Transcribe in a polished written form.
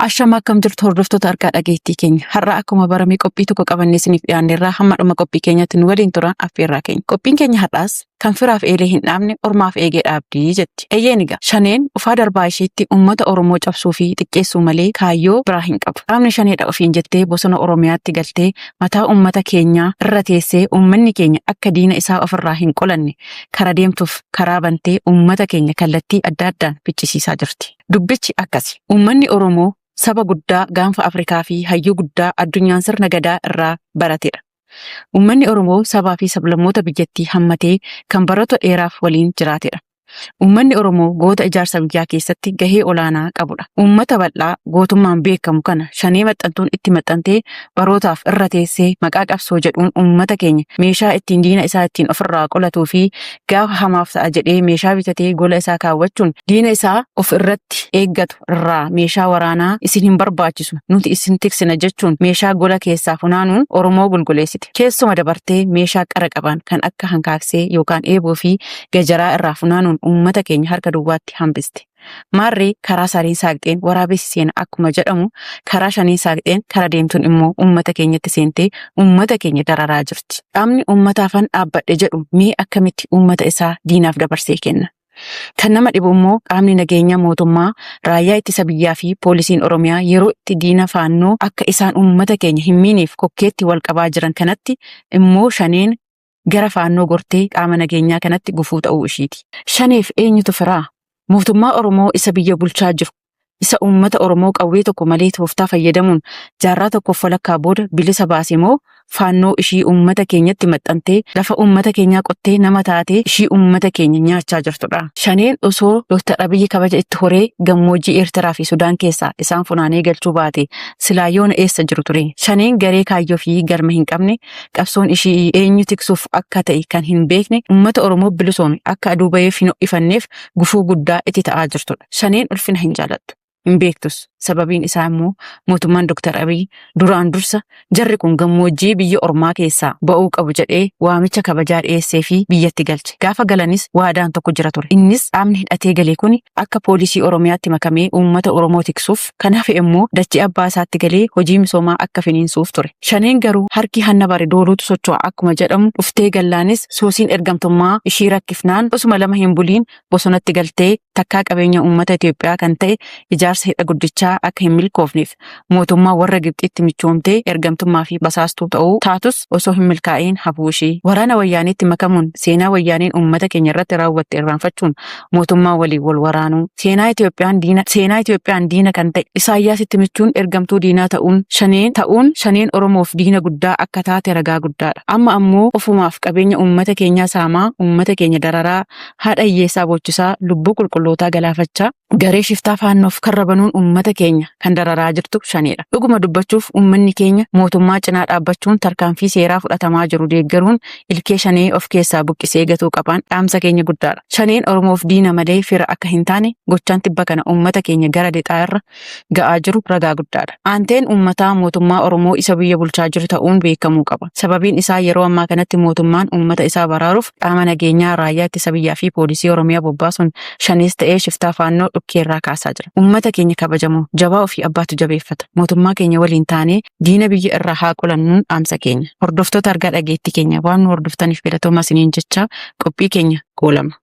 Ashama, akkam jirtu hordoftoota argaa dhageettii keenya? Har'a akkuma barame qophii tokko qabannee isiniif dhiyaanneerraa. Hamma dhuma qophii keenyatti nu waliin turan affeerraa keenya. Qophiin keenya har'aas "Kan firaaf eelee hin dhaabne ormaaf eegee dhaabdii" jetti. Eeyyeen egaa, shaneen ufaa darbaa isheetti uummata Oromoo cabsuu fi xiqqeessuu malee kaayyoo biraa hin qabu. Qaamni shaneedha ofiin jettee bosona Oromiyaatti galtee mataa uummata keenyaa irra teessee uummanni keenya akka diina isaa ofirraa hin qolanne kara deemtuuf karaa bantee uummata keenya kallattii adda addaan ficcisiisaa jirti. Dubbichi akkasi. Uummanni Oromoo saba guddaa gaanfa Afrikaa fi hayyuu guddaa addunyaan sirna gadaa irraa baratedha. Uummanni Oromoo sabaa fi sablammoota biyyattii hammatee kan baroota dheeraaf waliin jiraatedha. Uummanni Oromoo goota ijaarsa biyyaa keessatti gahee olaanaa qabudha. Uummata bal'aa gootummaan beekamu kana shanee maxxantuun itti maxxantee barootaaf irra teessee maqaa qabsoo jedhuun uummata keenya meeshaa ittiin diina isaa ittiin ofirraa qolatuu fi gaafa hamaaf ta'a jedhee meeshaa bitatee gola isaa kaawwachuun diina isaa of irratti eeggatu irraa meeshaa waraanaa isin hin barbaachisu, nuti isin tiksina jechuun meeshaa gola keessaa funaanuun Oromoo golgoleessite. Keessuma dabartee meeshaa qara qaban kan akka hankaaksee yookaan eeboo fi gajaraa irraa funaanuun uummata keenya harka duwwaatti hambiste. Maarree, karaa sareen saaqxeen waraabessi seena akkuma jedhamu, karaa shaniin saaqxeen kara deemtuun immoo uummata keenyatti seentee uummata keenya dararaa jirti. Qaamni uummataafan dhaabbadhe jedhu mee akkamitti uummata isaa diinaaf dabarsee kenna? Kan nama dhibu immoo qaamni nageenya mootummaa, raayyaa ittisa biyyaa fi poolisiin Oromiyaa yeroo itti diina faannoo akka isaan uummata keenya hin miineef kokkeetti wal qabaa jiran kanatti immoo shaneen gara faannoo gortee qaama nageenyaa kanatti gufuu ta'uu ishiiti. Shaneef eenyutu firaa? Mootummaa Oromoo isa biyya bulchaa jiru, isa uummata Oromoo qawwee tokko malee tooftaa fayyadamuun jaarraa tokkoof walakkaa booda bilisa baase moo faannoo ishii uummata keenyatti maxxantee lafa uummata keenyaa qottee nama taatee ishii uummata keenya nyaachaa jirtudha? Shaneen osoo Dr. Abiyyi kabaja itti horee gammoojjii Eertiraa fi Sudaan keessaa isaan funaanee galchuu baate silaa yoona eessa jiru ture? Shaneen garee kaayyoo fi galma hin qabne, qabsoon ishii eenyu tiksuuf akka ta'e kan hin beekne, uummata Oromoo bilisoome akka aduu baheef hin ho'ifanneef gufuu guddaa itti ta'aa jirtudha. Shaneen ulfina hin jaalattu. Hin beektus. Sababiin isaa immoo mootummaan Dr. Abiy duraan dursa jarri kun gammoojjii biyya ormaa keessaa ba'uu qabu jedhee waamicha kabajaa dhiyeessee fi biyyatti galche. Gaafa galanis waadaan tokko jira ture. Innis qaamni hidhatee gale kuni akka poolisii Oromiyaatti makamee uummata Oromoo tiksuuf, kan hafe immoo dachee abbaa isaatti galee hojii misoomaa akka finiinsuuf ture. Shaneen garuu harki hanna bare dooluutu socho'a akkuma jedhamu, dhuftee gallaanis soosiin ergamtummaa ishii rakkifnaan osuma lama hin buliin bosonatti galtee takkaa qabeenya uummata Itoophiyaa kan ta'e ijaarsa hidha guddichaa akka hin milkoofneef mootummaa warra Gibxiitti michoomtee ergamtummaa fi basaastuu ta'uu taatus osoo hin milkaa'in hafuu ishii. Waraana wayyaaniitti makamuun seenaa wayyaaniin uummata keenya irratti raawwatte irraanfachuun mootummaa waliin wal waraanuu. Seenaa Itoophiyaan diina kan ta'e Isaayyaasitti michuun ergamtuu diinaa ta'uun shaneen ta'uun shaneen Oromoof diina guddaa akka taate ragaa guddaadha. Amma ammoo ofumaaf qabeenya uummata keenyaa saamaa, uummata keenya dararaa, haadha hiyyeessaa boochisaa, lubbuu qulqullootaa galaafachaa, garee shiftaa faannoof karra banuun uummata keenya kan dararaa jirtu shaneedha. Dhuguma dubbachuuf, uummanni keenya mootummaa cinaa dhaabbachuun tarkaanfii seeraa fudhatamaa jiru deeggaruun ilkee shanee of keessaa buqqisee gatuu qabaan dhaamsa keenya guddaadha. Shaneen Oromoof diina malee fira akka hin taane gochaan tibba kana uummata keenya gara lixaa irra ga'aa jiru ragaa guddaadha. Aanteen uummataa mootummaa Oromoo isa biyya bulchaa jiru ta'uun beekamuu qaba. Sababiin isaa yeroo ammaa kanatti mootummaan uummata isaa baraaruuf qaama nageenyaa, raayyaa ittisa biyyaa fi poolisii Oromiyaa bobbaasuun shanees ta'ee shiftaa faannoo dhukkeerraa kaasaa jira. Uummata keenya kabajamoo, jabaa ofii abbaatu jabeeffata. Mootummaa keenya waliin taanee diina biyya irraa haa qolannuun dhaamsa keenya. Hordoftoota argaa dhageettii keenya, waan nu hordoftaniif galatoomaa isiniin jechaa qophii keenya goolabna.